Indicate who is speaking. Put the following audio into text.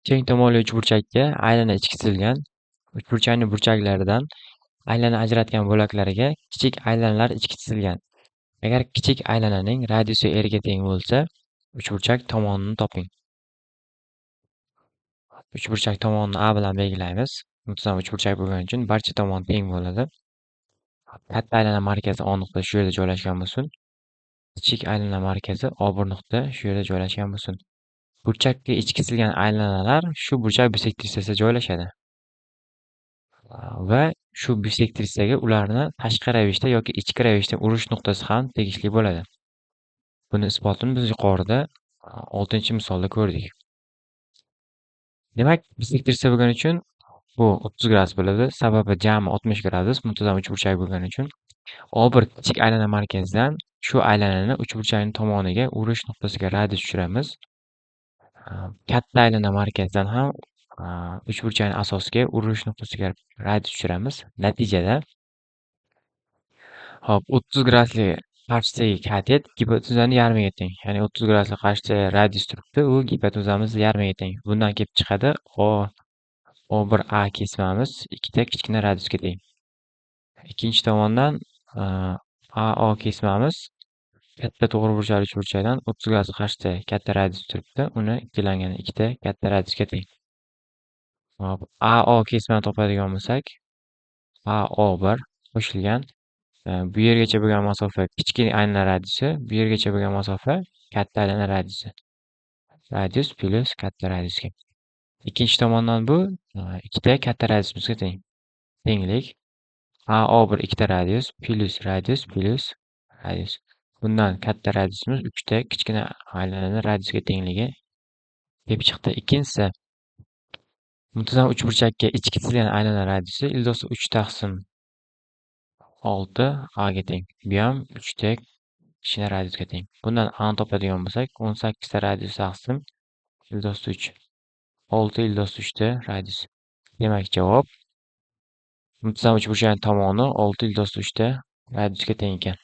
Speaker 1: Teng tomonli uchburchakka aylana ichki chizilgan. Uchburchakning burchaklaridan aylana ajratgan bo'laklariga kichik aylanalar ichki chizilgan. Agar kichik aylananing radiusi r ga teng bo'lsa, uchburchak tomonini toping. Uchburchak tomonini A bilan belgilaymiz. Muntazam uchburchak bo'lgani uchun barcha tomon teng bo'ladi. Katta aylana markazi O nuqta shu yerda joylashgan bo'lsin. Kichik aylana markazi O1 nuqta shu yerda joylashgan bo'lsin. Burchakka ichki chizilgan aylanalar shu burchak bisektrisasida joylashadi. Va shu bisektrisaga ularni tashqi ravishda yoki ichki ravishda urish nuqtasi ham tegishli bo'ladi. Buni isbotini biz yuqorida 6-misolda ko'rdik. Demak, bisektrisa bo'lgani uchun bu 30 gradus bo'ladi. Sababi jami 60 gradus, muntazam uchburchak bo'lgani uchun O1 kichik aylana markazidan shu aylanani uchburchakning tomoniga urish nuqtasiga radius tushiramiz. Katta aylana markazidan ham uchburchakning asosiga urish nuqtasiga radius tushiramiz. Natijada hop 30 gradusli qarshisidagi katet gipotenuzaning yarmiga teng. Ya'ni 30 gradusli qarshisida radius turibdi, u gipotenuzamiz yarmiga teng. Bundan kelib chiqadi O1A kesmamiz ikkita kichkina radiusga teng. Ikkinchi tomondan AO kesmamiz katta to'g'ri burchakli uchburchakdan 30 gradus qarshisida katta radius turibdi, uni ikkilangan ikkita katta radiusga teng. Hop, AO kesmani topadigan bo'lsak, AO1 qo'shilgan bu yergacha bo'lgan masofa kichkina aylana radiusi, bu yergacha bo'lgan masofa katta aylana radiusi. Radius plyus katta radiusga. Ikkinchi tomondan bu ikkita katta radiusimizga teng. Tenglik AO1 ikkita radius plyus radius plyus radius. Bundan katta radiusimiz 3ta kichkina aylanani radiusga tengligi kelib chiqdi. Ikkinchisi muntazam uchburchakka ichki chizilgan aylana radiusi ildosi 3 taqsim 6 A ga teng. Bu ham 3 ta kichkina radiusga teng. Bundan A ni topadigan bo'lsak, 18 ta radius taqsim ildosi 3. 6 ildosi 3 ta radius. Demak, javob muntazam uchburchakning tomoni 6 ildosi 3 ta radiusga teng ekan.